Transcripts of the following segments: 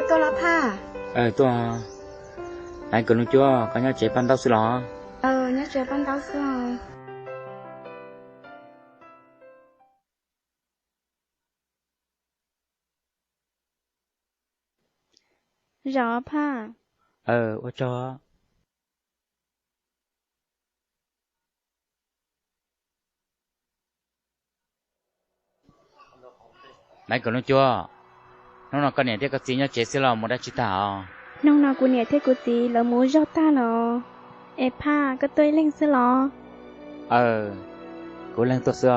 Tuaj los Phaj? Tuaj. Maiv Kwv Looj Cuab, koj nyob tsev paj ntaub xwb los? Nyob tsev paj ntaub xwb. Zaum Phaj. Ua tsaug. Maiv Kwv Looj Cuab, hnub no koj niam thiab koj txiv nyob tsev xwb los mus dab tsi tag os? Hnub no kuv niam thiab kuv txiv lawv mus ua zog tag los. Es Phaj, koj tuaj ib leeg xwb los? Aw, kuv ib leeg tuaj xwb os.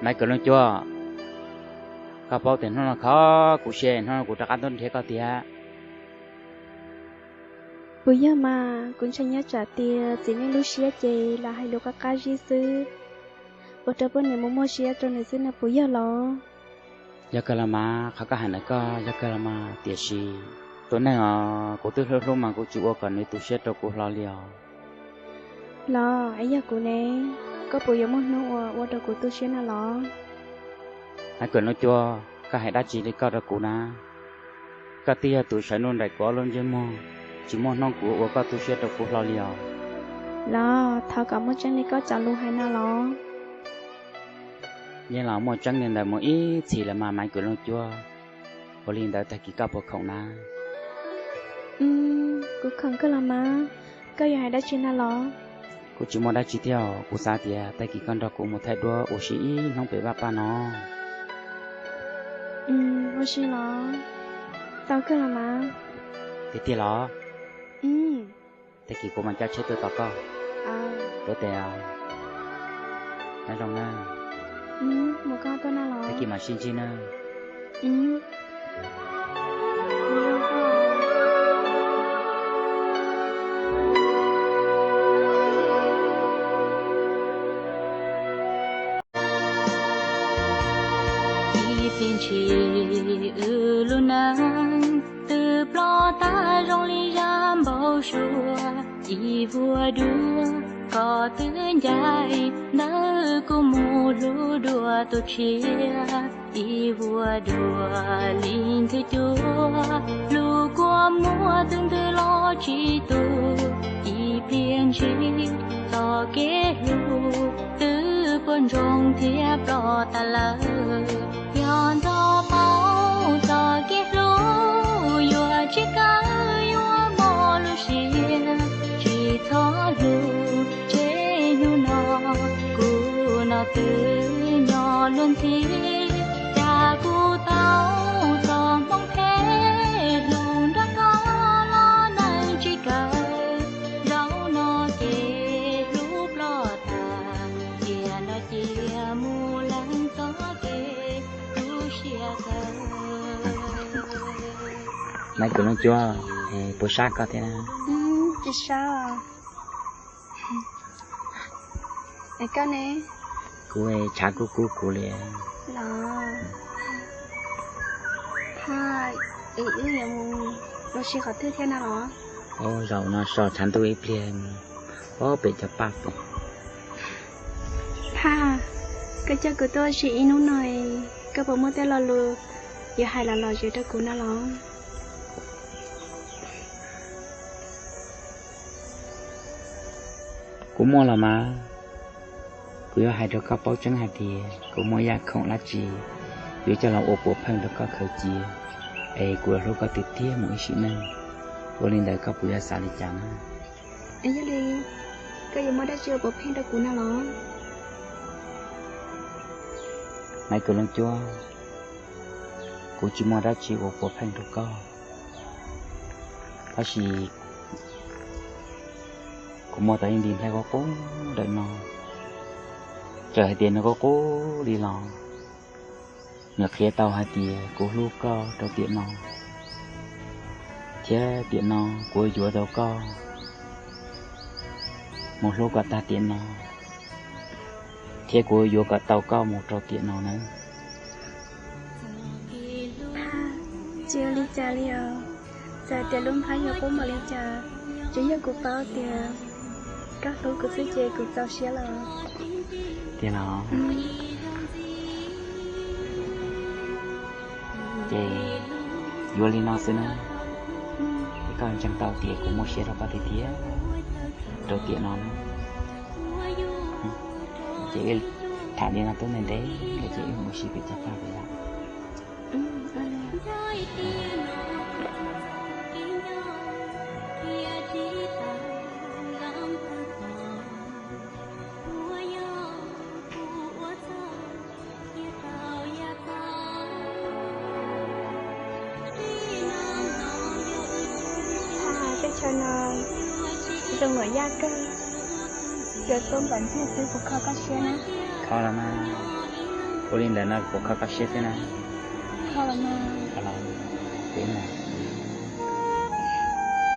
Maiv Kwv Looj Cuab, koj paub tias hnub no khov kuv siab, hnub no kuv rov qab tuaj nrhiav koj tiag. Puas yog mas, kuv ntshai nyob tsam tias txiv neej lub siab ces lam hais lus qab qab zib xwb, ua rau poj niam mus muaj siab rau nws xwb no puas yog los? Yog kawg los mas, qhov koj hais ntawd koj yog kawg los mas, tiam sis tus neeg os kuv twb hlub hlub mas kuv tsis ua kom nws tu siab rau kuv hlo li os. Los es yog kuv ne, koj puas yuav muaj hnub uas ua rau kuv tu siab na los? Maiv Kwv Looj Cuab, koj hais dab tsi li koj rau kuv na? Koj twb yog tus sawv nug nraim kuv ob lub ntsej muag, tsis muaj hnub kuv ua koj tu siab rau kuv hlo li os. Los thov kom muaj tseeb li koj cov lus hais no los? Yeej los muaj tseeb li ntawd mus ib txhis lawm mas Maiv Kwv Looj Cuab. Ua li ntawd tag kis koj puas khoom na? Kuv khoom kawg los mas, koj yuav hais dab tsi na los? Kuv tsis muaj dab tsi thiab, kuv xav tias tag kis koj nrog kuv mus thaij duab ua si ib hnub pem vaj paj no. Ua si los? Tau kawg los mas. Tiag tiag los? Tag kis kuv mam cab tsheb tuaj tos koj. Tuav tes, nyob zoo na. Tag kis mam sib ntsib na. Ib pliag ntshis wb lub neej twb ploj tag zoo li zaj npau suav. Ib vuag dua koj twb ncaim ntawm kuv mus hlub dua tus tshiab. Ib vuag dua li nthwv cua, lub kua muag twb ntws los tsis tu. Ib pliag ntshis txoj kev hlub twb puas ntsoog thiab ploj tas lawm. Yog ntxov paub txoj kev hlub yuav tsis kawg yuav mob lub siab. Tsis txhob hlub tseg hnub no, kuv no twb nyob luag ntxhi. Cas kuv tau txoj hmoov phem hlub nrog koj los neej tsis kawg. Zaum no ces hlub ploj tag, tiam no cia mus lees txoj kev tu siab kawg. Maiv Kwv Looj Cuab, puas sab koj thiab? Tsis sab. Es koj ne? Kuv tshav kub kub kuv li. Los, es wb yuav mus ua si qhov twg thiab no los? Zaum no so tshav ntuj ib pliag, ob pem cov paj pem. Phaj, koj coj kuv tuaj ua si ib hnub no, koj puas muaj tej lo lus yuav hais los lom zem rau kuv no los? Kuv muaj los mas, kuv yuav hais rau koj paub tseeb hais tias kuv muaj yaj khoom dab tsi yuav coj los ua puav pheej rau koj khaws cia, es kuv yuav hlub koj tiag tiag mus ib sim neej. Ua li ntawd koj puas yuav xav li cas na? Es yog li, koj yuav muaj dab tsi ua puav pheej rau kuv no los? Maiv Kwv Looj Cuab, kuv tsis muaj dab tsi ua puav pheej rau koj, tab sis kuv muaj tau ib nti nplhaib qub qub ntawm no, txawm hais tias nws qub qub li los nws qhia tau hais tias kuv hlub koj rau tiam no, thiab tiam no kuv yuav tau koj mus hlub kom tag tiam no, thiab kuv yuav kom tau koj mus rau tiam no nawb. Tsis ua li cas li os, txawm tias lub nplhaib yuav qub npaum li cas, tsuas yog kuv paub tias koj hlub kuv xwb ces kuv txaus siab lawm. Tiag los? Ces Yuav li no xwb na, es koj ntseeg tau tias kuv muaj siab rau koj tiag tiag rau tiam no na. Ces wb tham li no tub ntev ntev lawm ces wb mus ua si pem toj paj pem lawm. Teb chaws no zoo nkauj yaj kawg, cua tuab npaum ntxwg xwb, puas kho koj siab na? Kho los mas, ua li ntawm no puas kho koj siab xwb na? Kho los mas. Kho los, peb mus.